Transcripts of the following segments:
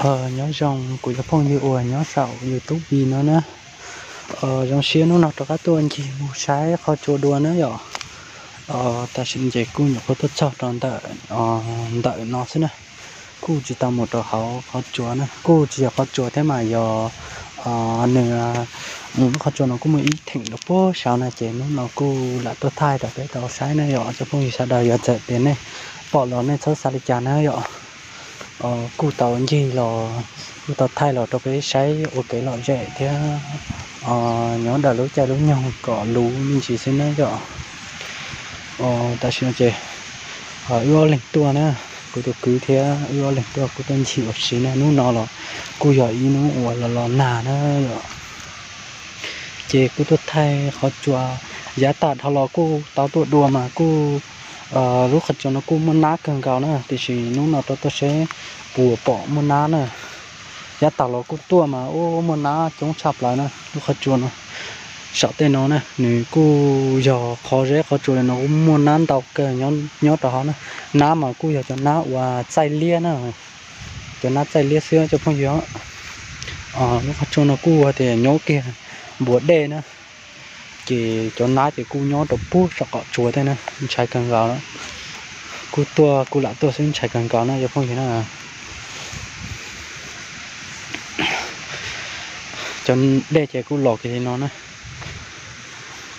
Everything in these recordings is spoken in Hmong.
Nyob zoo kuv cov phooj ywg uas nyob saum YouTube no na. Zoo siab hnub no rov qab tuaj ncig mus saib qhov tsua dua na yom. Tam sim no ces kuj nyuam qhuav tuaj txog rau ntawm, ntawm no xwb na. Kuj tsis tau mus rau hauv qhov tsua na, kuj tsis yog qhov tsua thiab mas yog nws, lub qhov tsua no kuj muaj ib theem rau puag saud na, ces hnub no kuj lam tuaj thaij rau peb tau saib na yom. Cov phooj ywg sawv daws, yog txawm tias nej pom los nej txhob xav li cas na yom. Kuj tau ncig los, kuj tau thaij los rau peb saib ua kev lom zem thiab nyob daws lub caij lub nyoog kom luv me ntsis xwb na yom. Tam sim no ces wb ob leeg tuaj na, kuv tus kwv thiab wb ob leeg tuaj, kuj tuaj ncig ua si na. Hnub no los kuj yog ib hnub uas los los nag na yom. Ces kuj tuaj thaij qhov tsua, yav tas dhau los kuj tau tuaj dua mas kuj, lub qhov tsua no kuj muaj nab kawg nkaus na, tiam sis hnub no rov tuaj seb puas pom muaj nab na. Yav tas los kuj tuaj mas ub muaj nab coob tshaj plaws na. Lub qhov tsua no, saum tej no na, nws kuj yog qhov zeb qhov tsua li no kuj muaj nab ntau kawg nyob rau hauv na. Nab mas kuj yog cov nab uas txaij liab na, cov nab txaij liab xwb cov phooj ywg. Lub qhov tsua no kuj hais tias nyob kiag npuas dej na, ces cov nab ces kuj nyob rau puag saum qaum tsua tej na, ntshai kawg nkaus. Kuj tuaj kuj lam tuaj xwb, ntshai kawg nkaus na cov phooj ywg na. Cov dej ces kuj los kiag li no na.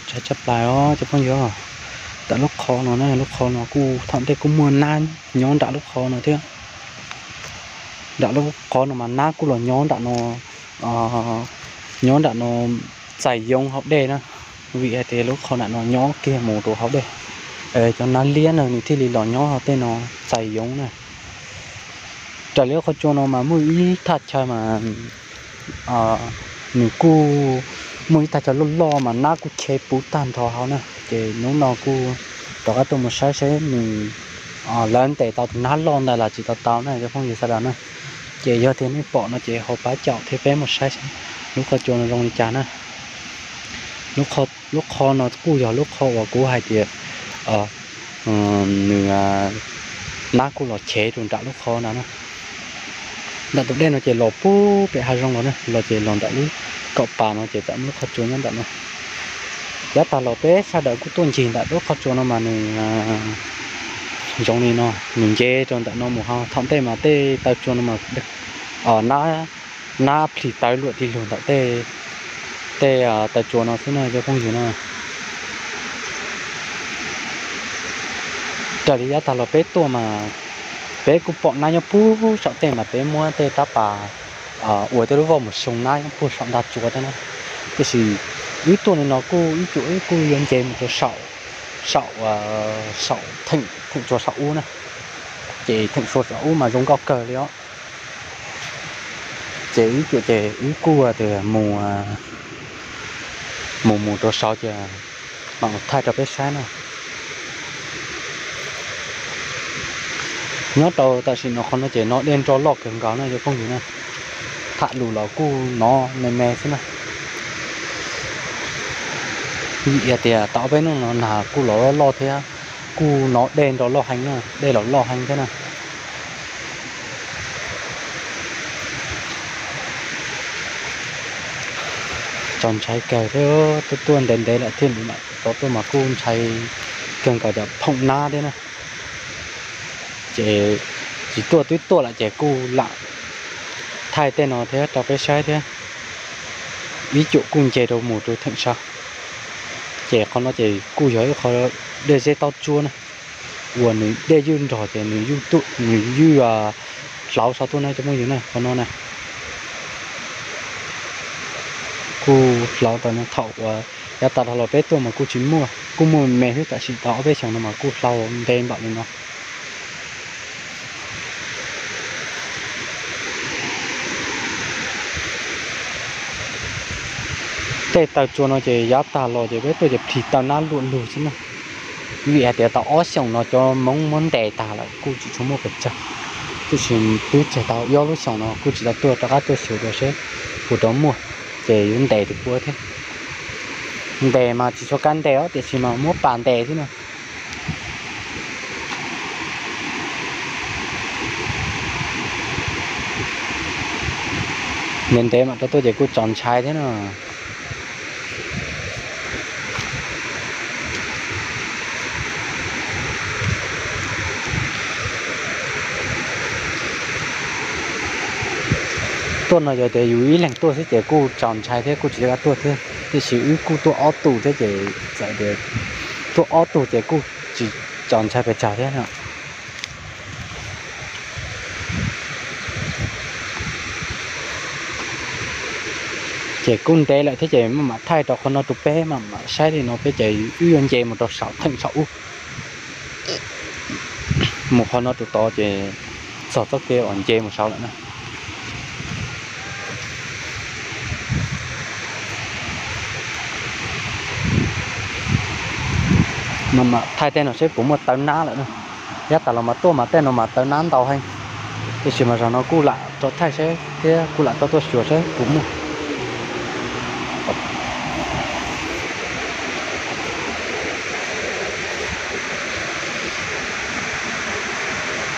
Ntshai tshaj plaws os cov phooj ywg. Tam lub qhov no na, lub qhov no kuj thaum ntej kuj muaj nab nyob nram lub qhov no thiab. Nram lub qhov no mas nab kuj los nyob nram no, nyob nram no txais yoov hauv dej na, vim hais tias lub qhov nram no nyob kiag mus rau hauv dej. Cov nab liab no nws thiaj li los nyob hauv tej no txais yoov na. Raws li lub qhov tsua no mas muaj ib thaj chaw mas nws kuj muaj ib thaj chaw loj loj mas nab kuj chev puv tag nrho hauv na. Ces hnub no kuj rov qab tuaj mus saib seb nws, lawv ntes tau tus nab loj ntawd los tsis tau tau na cov phooj ywg sawv daws na. Ces yog tias nej pom no ces ho pab caum thiab peb mus saib seb lub qhov tsua no zoo li cas na. Lub qhov no kuj yog lub qhov uas kuv hais tias nws, nab kuj los chev rau nram lub qhov no na. Nram tus dej no ces los puag pem hav zoov los na, los ces los ntawm lub kaum pas no ces txawm muaj lub qhov tsua nyob ntawm no. Yav tas los peb sawv daws kuj tuaj ncig ntawm lub qhov tsua no mas nws zoo li no, nws nce rau ntawm no mus ho. Thaum ntej mas tej taw tsua no mas nab, nab plhis tawv luam tij lug ntawm tej, tej taw tsua no xwb na cov phooj ywg na. Raws li yav tas los peb tuaj mas peb kuj pom nab nyob puag saum tej mas peb muab tej rab pas ua tej lub voj mus xyoo nab nyob puag saum ntag tsua thiab na. Tiam sis wb tuaj li no kuj ib txwm wb kuj yuav nce mus rau saum, saum, saum theem, theem tsua saum ub na. Ces theem tsua saum ub mas zoo nkauj kawg li os. Ces ib txwm ces wb kuj tias mus, mus mus rau saud ces mam mus thaij rau peb saib na. Nyob rau tam sim no qhov no ces no dej nro loj kawg nkaus na cov phooj ywg na. Tham lus los kuj nov me me xwb na. Vim tias tau ob peb hnub no nag kuj los loj thiab, kuj nov dej nro loj heev na, dej los loj heev thiab na. Txaus ntshai kawg thiab, tuaj tuaj ntev ntev lawm thiaj li mam rov tuaj mas kuj ntshai kawg nkaus cov phooj nab thiab na. Ces tsis tuaj twb tuaj lawm ces kuj lam thaij tej no thiab rau peb saib thiab. Ib txwm kuj nce rau mus rau theem saud. Ces qhov no ces kuj yog ib qho dej zeb taub tsuab na, uas nws dej ywj nrog ces nws ywj, nws ywj hlauv saud tuaj na cov phooj ywg na, qhov no na. Kuj hlauv tau no thaum uas yav tas dhau los peb tuaj mas kuj tsis muaj, kuj muaj me xwb, tab sis tau ob peb xyoos no mas kuj hlauv ntev npaum li no. Tej taw tsua no ces yav tag los ces peb tuaj ces plhis taw nab luaj lug xwb na. Vim hais tias tau ob xyoos no cov Hmoob muab ntes tag lawm kuj tsis tshua muaj pes tsawg. Tiam sis twb tseg tau ob lub xyoos no kuj tsis tau tuaj rov qab tuaj xyuas dua seb puas rov muaj, ces yuav ntes tus puav thiab. Ntes mas tsis tshua kam ntes os, tiam sis mas muab pas ntes xwb na. Ntev ntev mam rov tuaj ces kuj txaus ntshai thiab no. Tuaj no yog tias yus ib leeg tuaj xwb ces kuj txaus ntshai thiab kuj tsis nco qab tuaj thiab, tiam sis wb kuj tuaj ob tug thiab ces txawm tias tuaj ob tug ces kuj tsis txaus ntshai pes tsawg thiab no. Ces kuj ntev lawm thiab ces maj mam thaij rau qhov no rau peb maj mam saib li no peb ces wb yuav nce mus rau saum theem saum ub. Mus qhov no rau tod ces txog txoj kev uas nce mus saud lawm na. Mas mam thaij tej no seb puas muaj tawv nab lawm na. Yav tas los mas tuaj mas tej no mas tawv nab ntau heev, tiam sis mas zaum no kuj lam rov thaij seb thiab kuj lam rov tuaj xyuas seb puas muaj.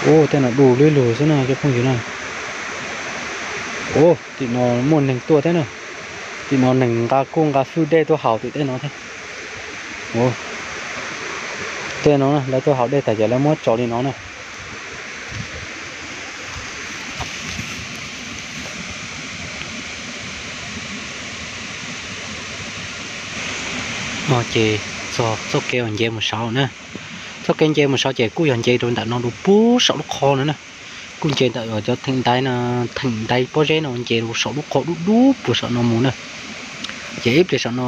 Ua tej no du lug lug xwb na cov phooj ywg na. Ua tim no muaj neeg tuaj thiab na. Tim no neeg nqa kuj nqa fwj dej tuaj haus tim tej no thiab. Tej no lawv tuaj haus dej tas ces lawv muab tso li no na. Ces txog txoj kev uas nce mus saud na. Txoj kev nce mus saud ces kuj yog nce rau ntawm no rau puag saum lub qhov no na. Kuj nce ntawm cov theem ntaiv no, theem ntaiv pob zeb no nce rau saum lub qhov dub dub puag saum no mus na. Ces ib pliag saum no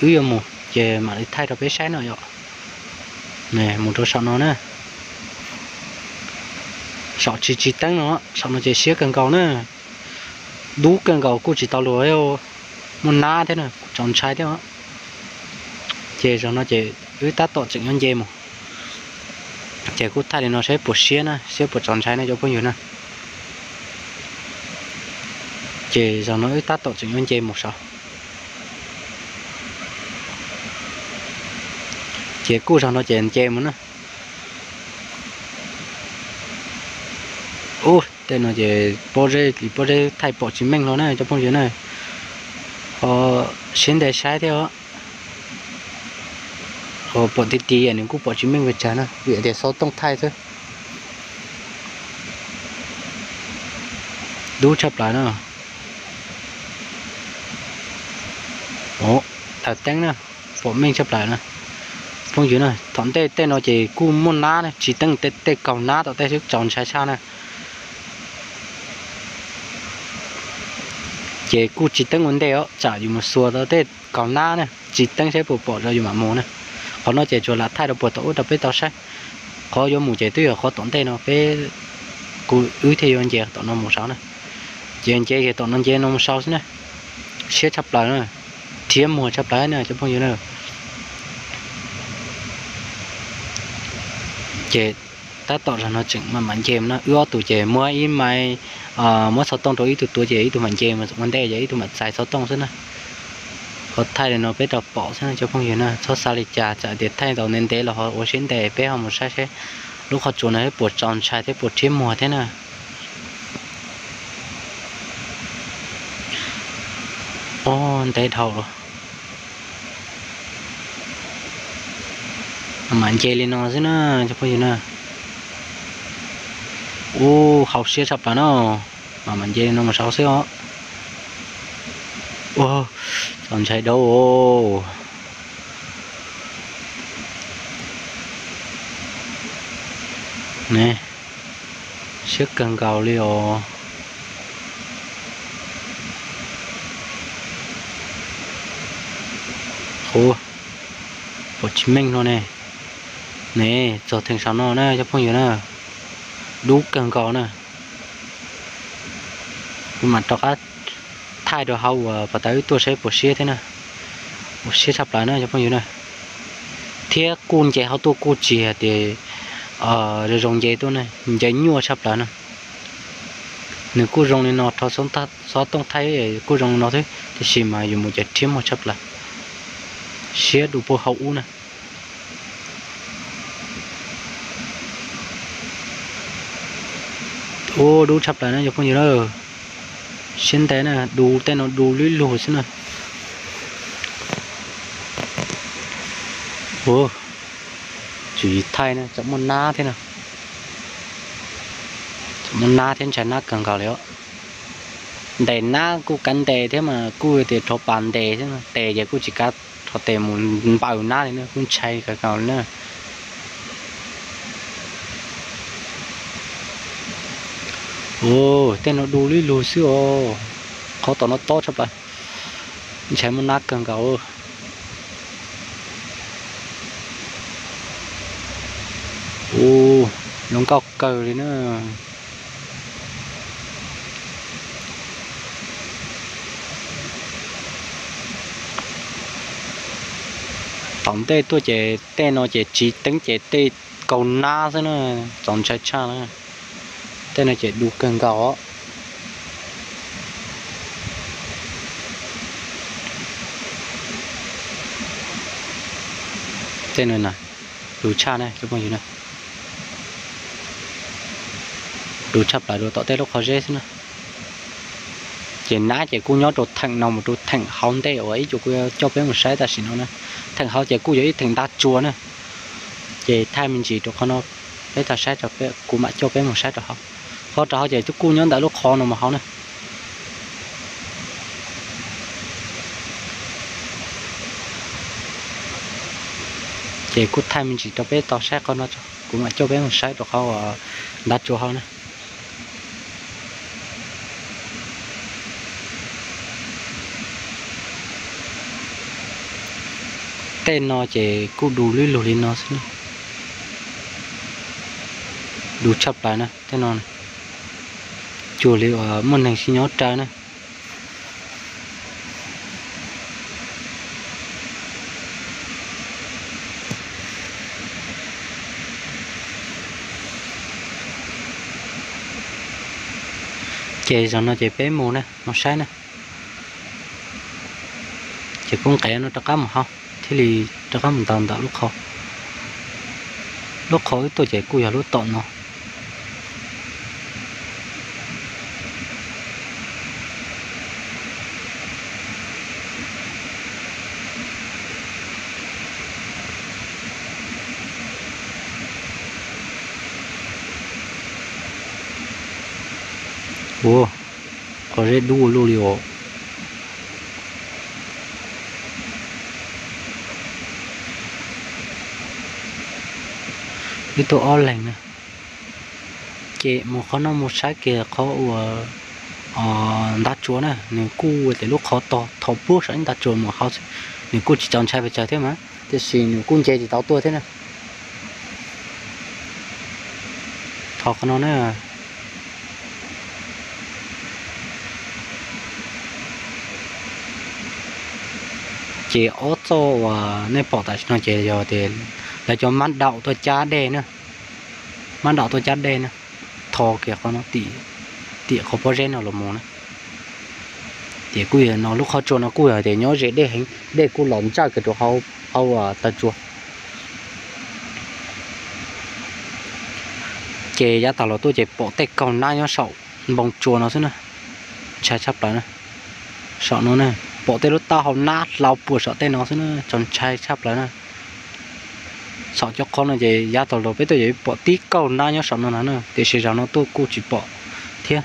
wb yuav mus ces mam li thaij rau peb saib no yom. Mus rau saum no na. Saum tsis tsis teeb no, saum no ces siab kawg nkaus na. Dub kawg nkaus kuj tsis tau luag, muaj nab thiab na, kuj txaus ntshai thiab. Ces zaum no ces wb tab tom tseem yuav nce mus. Ces kuj thaij li no saib puas siab na, saib puas txaus ntshai na cov phooj ywg na. Ces zaum no wb tab tom tseem yuav nce mus saud. Ces kuj zaum no ces nce mus na. Ub, tej no ces pob zeb, pob zeb thaij pom tsis meej hlo na cov phooj ywg na. Ho siab ntev saib thiab os. Pom ti ti nws kuj pom tsis meej pes tsawg na, vim tias xov tooj thaij xwb. Dub tshaj plaws na. Taws teeb na, pom meej tshaj plaws na. Phooj ywg na, thaum ntej tej no ces kuj muaj nab na, tsis teeb tej kaug nab tom tej xwb txaus ntshai tshaj na. Ces kuj tsis teeb ua ntej os, tsam yus mus xuas tau tej kaug nab na, tsis teeb saib puas pom rau yus mam mus na. Qhov no ces tsuas lam thaij rau puag tom ub rau peb tau saib. Qhov yuav mus ces twb yog qhov tom ntej no peb, kuv wb thiaj yuav nce tom no mus saud na. Ces nce kiag tom no nce no mus saud xwb na. Siab tshaj plaws na, rhiab muag tshaj plaws na cov phooj ywg na. Ces tab tom zaum no tseem maj mam nce mus na, wb ob tug ces muab ib mai, muab xov tooj rau ib tug tuav ces ib tug mam nce mus ua ntej ces ib tug mam txais xov tooj xwb na. Qhov thaij li no peb rau pom xwb na cov phooj ywg na, txhob xav li cas, txawm tias thaij tau ntev ntev los ho ua siab ntev, peb ho mus saib saib lub qhov tsua no puas txaus ntshai thiab puas rhiab muag thiab na. Ob, ntev dhau los. Mam nce li no xwb na cov phooj ywg na. Ub, hauv siab tshaj plaws na. Mam mam nce li no mus saud xwb os. Ua, txaus ntshai dab. Ne, siab kawg nkaus li os. Ua, pom tsis meej no ne. Ne, txog theem saum no na cov phooj ywg na. Dub kawg nkaus na. Kuv mam rov qab thaij rau hauv uas pas tas wb tuaj saib puas siab thiab na. Puas siab tshaj plaws na cov phooj ywg na. Thiab kuj nce hauv tuaj kuj tsis hais tias zoo zoo nce tuaj na, nce nyuaj tshaj plaws na. Nws kuj zoo li no, rho xov tooj thaij kuj zoo li no xwb, tiam sis mas yus mus ces rhiab muag tshaj plaws, siab dua puag hauv ub na. Ub, dub tshaj plaws na cov phooj ywg na. Siab ntev na, du tej no du lwb lug xwb na. Ua, tsis thaij na, tseem muaj nab thiab na. Tseem muaj nab thiab, ntshai nab kawg nkaus li os. Ntes nab kuj kav ntes thiab mas kuj tias rho pas ntes xwb, tes ces kuj tsis kav, rho tes mus npaws nab li na, kuj ntshai kawg nkaus li na. Ua, tej no du lwb lug xwb os. Qhov tom no tob tshaj plaws, ntshai muaj nab kawg nkaus. Ua, zoo nkauj kawg li na. Tom ntej tuaj ces tej no ces tsis teeb ces tej kaug nab xwb na, txaus ntshai tshaj na. Tej no ces du kawg nkaus os. Tej no na, du tshaj na cov phooj ywg na. Du tshaj plaws rau tom tej lub qhov zeb xwb na. Ces nab ces kuj nyob rau theem no mus rau theem hauv ntej uas ib tsoom kuv coj peb mus saib tam sim no na. Theem hauv ces kuj yog ib theem ntab tsua na. Ces thaij me ntsis rau qhov no, peb tau saib, kuv mam coj peb mus saib rau hauv. Qhov rau hauv ces twb kuj nyob ntawm lub qhov no mus hauv na. Ces kuj thaij me ntsis rau peb tau saib qhov no tso, kuv mam coj peb mus saib rau qhov uas ntab tsua hauv na. Tej no ces kuj du lwb lug li no xwb na. Du tshaj plaws na tej no, cuag li uas muaj neeg sib nyob raws na. Ces zaum no ces peb mus na, mus saib na. Ces kuv nqes no rov qab mus hauv thiaj li rov qab mus ntaus ntawm lub qhov. Lub qhov wb tuaj ces kuj yog lub tom no. Ua, qhov zeb dub ua luaj li os. Wb tuaj ob leeg na. Ces mus qhov no mus saib kiag qhov uas ntab tsua na, nws kuj tias lub qhov tog thaum puag saum ib ntab tsua mus hauv, nws kuj tsis txaus ntshai pes tsawg thiab mas, tiam sis nws kuj nce tsis tau tuaj thiab na. Qhov no na. Ces ob txoj uas nej pom tam sim no ces yog tias lawv cov mab daum tuaj cab dej na, mab daum tuaj cab dej na, tho kiag qhov no, tim qhov pob zeb no los mus na. Ces kuj yog no lub qhov tsua no kuj yog tias nyob ze dej heev, dej kuj los ntsawj kiag rau hauv taw tsua. Ces yav tas los tuaj ces pom tej kaug nab nyob saum npoo tsua no xwb na, ntshai tshaj plaws na. Saum no na, pom tej lub taub hau nab hlau puag saum tej no xwb na, txaus ntshai tshaj plaws na. Saum cov qhov no ces yav tas los peb tuaj ces pom tib kaug nab nyob saum no na, tiam sis zaum no tuaj kuj tsis pom thiab.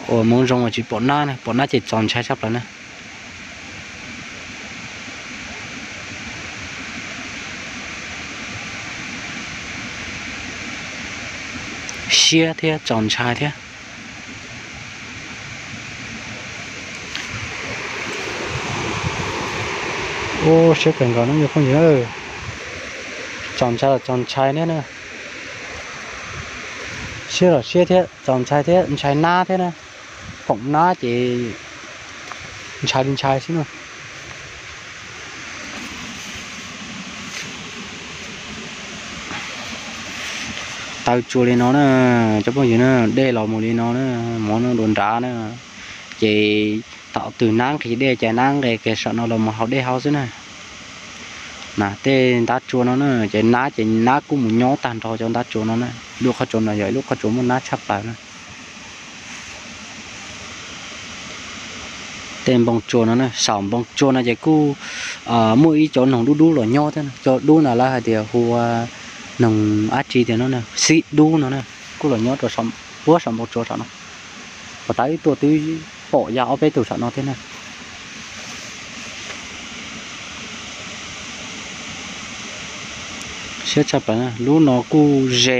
Uas hmoov zoo uas tsis pom nab na, pom nab ces txaus ntshai tshaj plaws na. Siab thiab txaus ntshai thiab. Ub, siab kawg nkaus no cov phooj ywg. Txaus ntshai los txaus ntshai thiab na. Siab los siab thiab txaus ntshai thiab, ntshai nab thiab na. Foom nab ces ntshai li ntshai xwb na. Taw tsua li no na, cov phooj ywg na, dej los mus li no na, mus no dua nrad na. Ces thaum twg nab nqis dej ces nab nqis kiag saum no los mus haus dej hauv xwb na. Na tej ntab tsua no na ces nab ces nab kuj mus nyob tag nrho cov ntab tsua no na. Lub qhov tsua no yog ib lub qhov tsua muaj nab tshaj plaws na. Tej npoo tsua no na, saum npoo tsua no ces kuj muaj ib cov noog dub dub los nyob thiab na. Cov dub no lawv hais tias hu ua noog dab tsi tiag no na, xib dub no na, kuj los nyob rau puag saum npoo tsua saum no. Puag ta wb tuaj twb pom ya ob peb tug saum no thiab na. Siab tshaj plaws na, lub no kuj ze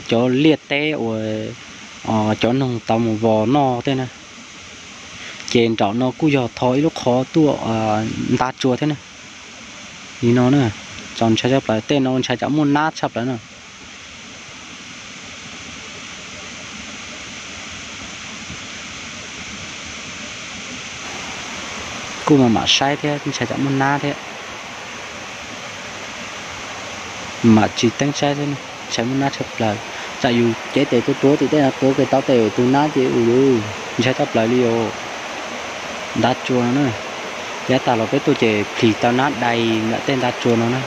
cov liaj teb uas cov noog tau mus vos noj thiab na. Ces nraum no kuj yog tho ib lub qhov tuaj nta tsua thiab na. Li no na, txaus ntshai tshaj plaws, tej no ntshai tsam muaj nab tshaj plaws na. Kuj mam mam saib thiab, ntshai tsam muaj nab thiab. Mam tsis teeb saib thiab, ntshai muaj nab tshaj plaws. Tsam yus cev tes tuaj tuav tim tej no tuav kiag tau tes tus nab ces ua ntshai tshaj plaws li os. Nta tsua no na, yav tag los peb tuaj ces plhis tau nab dais nram tej nta tsua no na.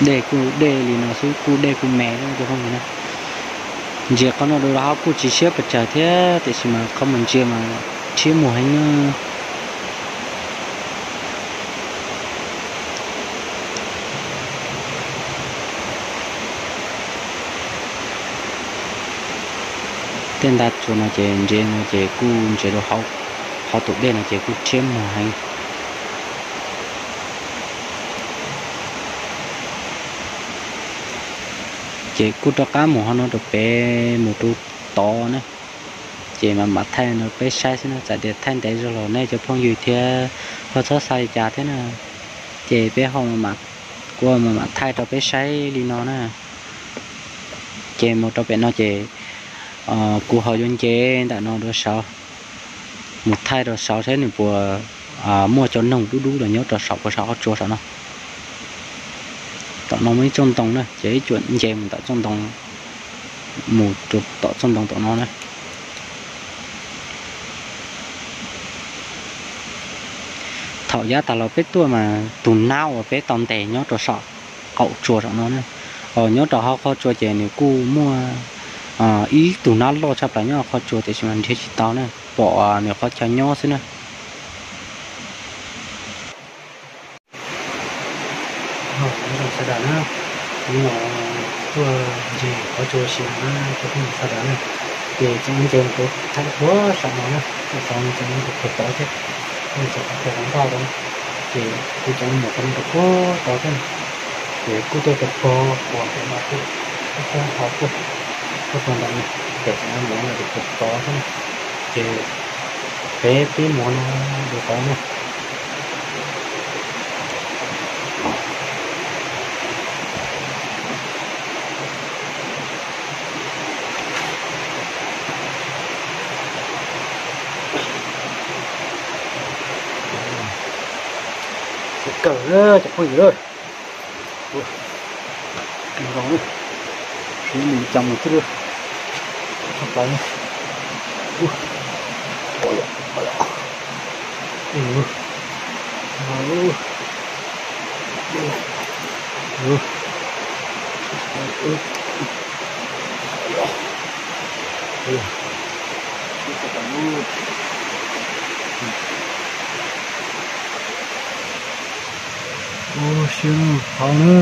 Dej kuj dej li no xwb, kuj dej kuj me xwb cov phooj ywg na. Ntsia qhov no dua rau hauv kuj tsis siab pes tsawg thiab, tiam sis mas qhov mus ntsia mas rhiab muag heev na. Tej nta tsua no ces ntsia no ces kuj ntsia rau hauv, hauv tus dej no ces kuj rhiab muag heev. Ces kuj rov qab mus hauv no rau pem mus rau tod na. Ces mam mam thaij rau peb saib xwb na, txawm tias thaij ntev zog los nej cov phooj ywg thiab ho txhob xav li cas thiab na. Ces peb ho, kuv mam mam thaij rau peb saib li no na. Ces mus rau pem no ces kuv ho yuav nce ntawm no rau saud, mus thaij rau saud saib nws puas muaj cov noog dub dub los nyob rau saum puas saum qhov tsua saum no. Tom no muaj ib tsob ntoo na, ces ib cuam nce mus ntawm tsob ntoo, mus rau tom tsob ntoo tom no na. Thaum yav tas los peb tuaj mas tus nab uas peb tau ntes nyob rau saum qaum tsua saum no na, nyob rau hauv qhov tsua ces nws kuj muaj ib tug nab loj tshaj plaws nyob hauv qhov tsua tiam sis mas nrhiav tsis tau na, pom nws qhov chaw nyob xwb na. Sawv daws na, hnub no tuaj ncig qhov tsua si no na cov phooj ywg sawv daws na, ces tseem nce mus rau thaj puag saum no na, saum no tseem mus rau puag tod thiab, tseem qhov puag tod ntag rau, ces kuv tseem mus qhov no rau puag tod thiab na, ces kuj tuaj rau puag puag pem no thiab, puag tod, puag tod ntawm no, ces tseem mus rau puag tod thiab na, ces peb pib mus no rau tod na. Kawg cov phooj ywg, nkaus, siab nws cov mus twb tshaj plaws. Ua siab hauv na,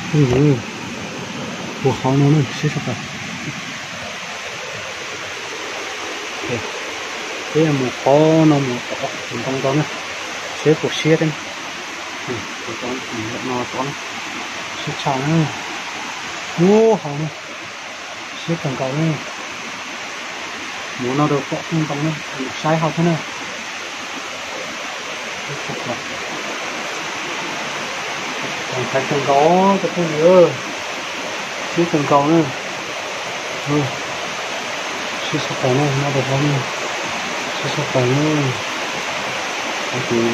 phooj ywg, puag hauv no na siab tshaj plaws. Peb yuav mus qhov no mus tom tus ntoo tod na, seb puas siab thiab. Tus ntoo no tod na, siab tshaj na. Ub, hauv na, siab kawg nkaus na. Mus no rau tom tus ntoo na, saib hauv thiab na. Ntshai kawg nkaus cov phooj ywg, siab kawg nkaus na. Siab tshaj plaws na, no rau hauv na, siab tshaj plaws na. Hauv ces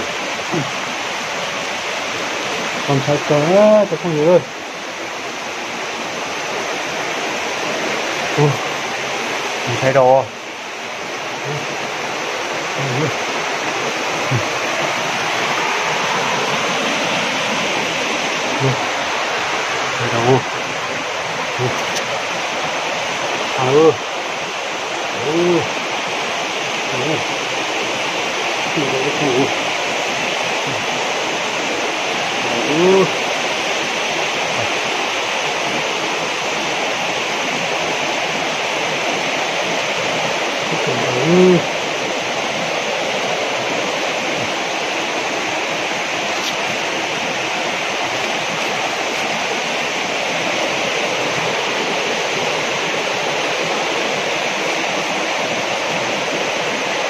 txaus ntshai kawg cov phooj ywg. Ntshai rau.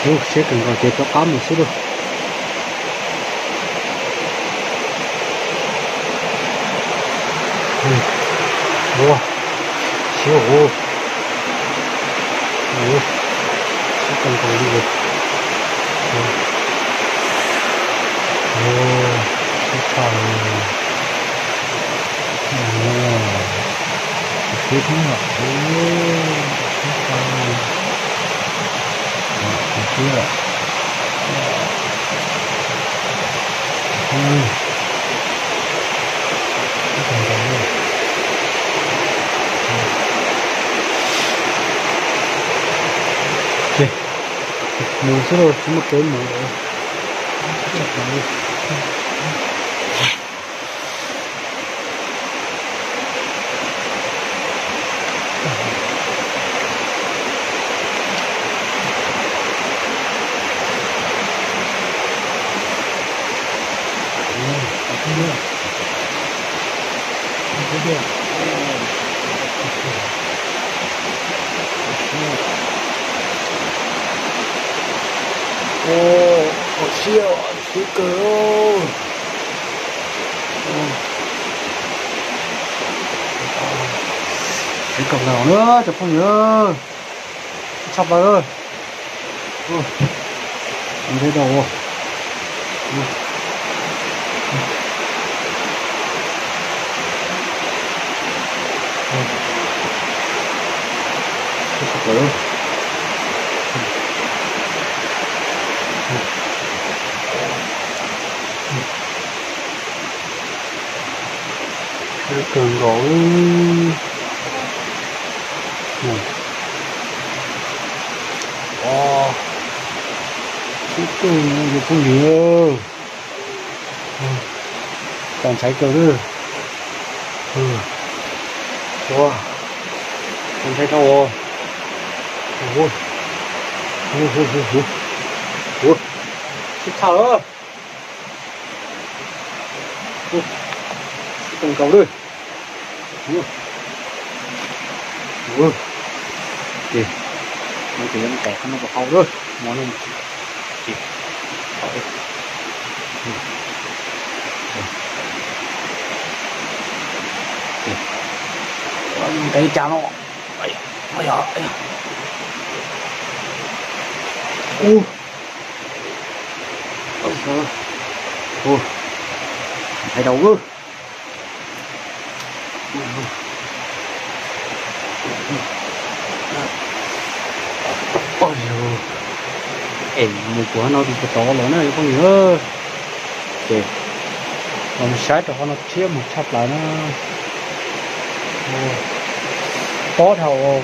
Ub, siab kawg nkaus ces rov qab mus xwb lauj. Ua, siab ua, siab kawg nkaus li. Siab tshaj li. Ua, siab thiab, siab tshaj li. Siab thiab. Mus xwb los tsis muaj kev mus. Ua, siab, siab kawg. Siab kawg nkaus na cov phooj ywg. Tshaj plaws. Ntshe tau ua. Siab kawg nkaus. Siab kawg nkaus cov phooj ywg. Txaus ntshai kawg li. Ua, txaus ntshai dhau. Ua, siab tshaj lawm. Siab kawg nkaus li. Ces no ces yuav mus tais qhov no rau hauv lawm, no ces tais cas no. Ub, ntshai dhau. Es mus puag no tus puag tod los na cov phooj ywg. Ces los mus saib rau qhov no thiab mas tshaj plaws na. Tob dhau.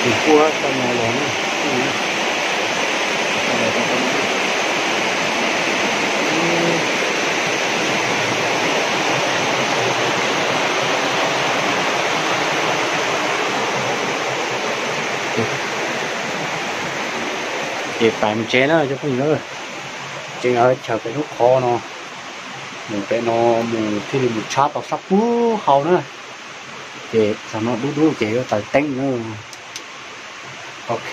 Tus puag tau no los na. Ces pais mus tsev na cov phooj ywg, tseem chaws pem lub qhov no, mus pem no mus thiaj li mus tshab tau sab puag hau na. Ces zaum no dub dub ces yuav taws teeb na. Ok,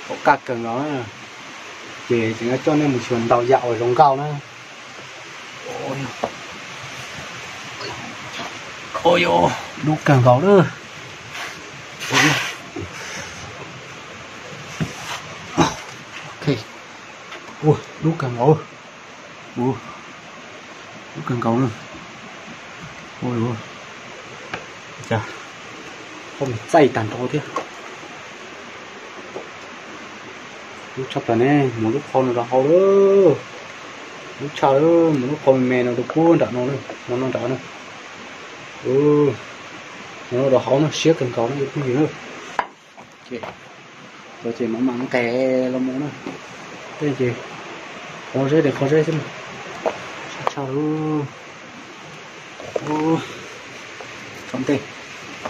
haum kaj kawg nkaus na. Ces tseem yuav coj nej mus xyuas ntau yam uas zoo nkauj na. Ua, dub kawg nkaus na. Ua, dub kawg nkaus. Ua, dub kawg nkaus na. Ua, cas ho txaij tag nrho thiab. Lub tshaj plaws ne, mus lub qhov no rau hauv lawm. Lub tshaj lawm, mus lub qhov me me no rau puag nram no na, no no nram na. Mus no rau hauv no siab kawg nkaus no cov phooj ywg na. Ces, ces mam mam nqes los mus na. Tej ces qhov zeb li qhov zeb xwb na. Tshaj tshaj lawm. Thaum ntej,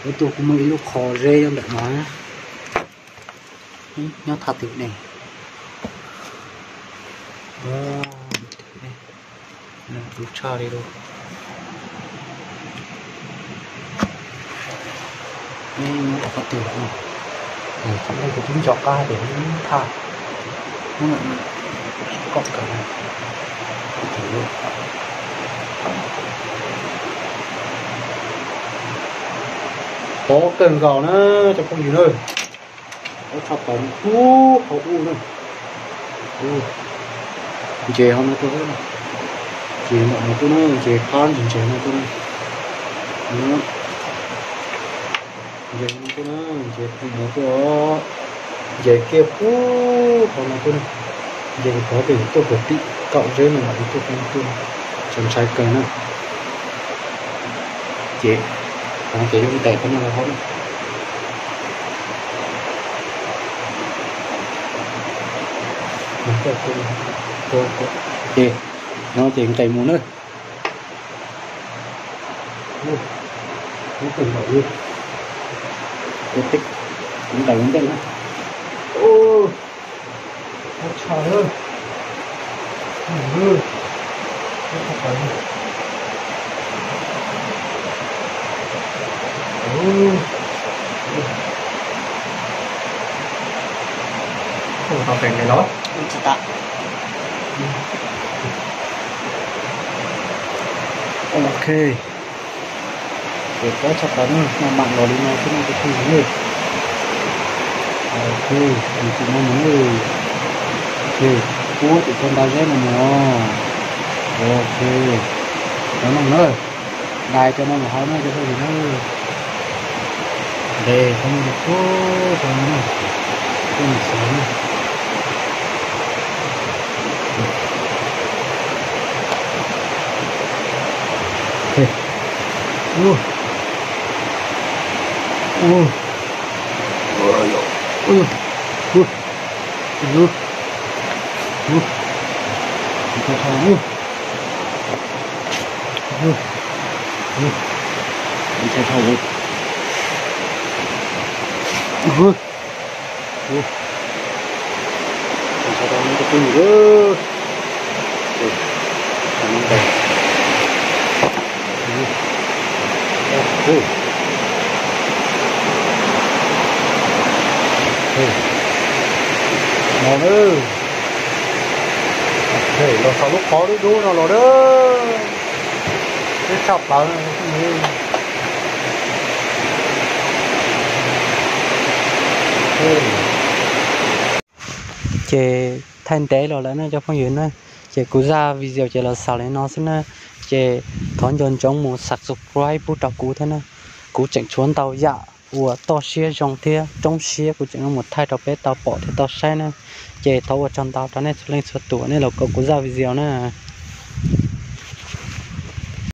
ua tuaj kuj muaj ib lub qhov zeb nyob ntawm no, nyob thaj twg ne. Tus tshaj li lawm. Nyob qhov twg lawm no? Thaum ntej kuv twb nco qab tias lub thaj, lub koj kawm, pov kawg nkaus na cov phooj ywg na. Pov tshaj plaws no, ub, hauv ub na. Ntses hauv no tuaj, ntses ntawm no tuaj na, ntses qab ntses ntses no tuaj na. Ntses no tuaj na, ntses phoom no tuaj, ntses kiag puag hauv no tuaj na. Ntses kuv pov tias yuav tuaj puag tim kaum zeb no mas yuav tuaj poob tuaj, txaus ntshai kawg na. Ces, ces yuav nqes qhov no los hauv na. Ces, no ces nqes mus na. Ub, ub, kawg nkaus li. Ua teb, ntawm ntej na. Ub, ua tshaj lawm. Ub, ua tshaj plaws li. Ub, ub, tau tes nqes los. Tsis tas. Ok. Ces pov tshaj plaws na, mam mam los li no xwb no cov phooj ywg. Ok, mus tim no mus. Ok, puag tim txoj nta zeb no mus. Ok, cov no na, dai cov no mus hauv na cov phooj ywg na. Nqes cov no mus puag saum no na, puag saum no. Ok. Ub. Ub. Ub. Ub. Ub. Ub. Ntshai dhau. Ub. Ub. Ntshai dhau. Ub. Ub. Ntshai dhau no cov phooj ywg. Ub. Ntshai dhau no ntag. Ub. Ub. No na. Los saum lub qhov dub dub no los na. Twb tshaj plaws no. Ces thaij ntev los lawm na cov phooj ywg na, ces kuv zaj video ces los xaus li no xwb na. Ces thov nco ntsoov mus subscribe pub rau kuv thiab na. Kuv tseem tshuav ntau yam uas toj siab zoo thiab roob siab kuv tseem yuav mus thaij rau peb tau pom thiab tau saib na. Ces thov ua tsaug ntau rau nej txhua leej txhua tus nej los koom kuv zaj video na.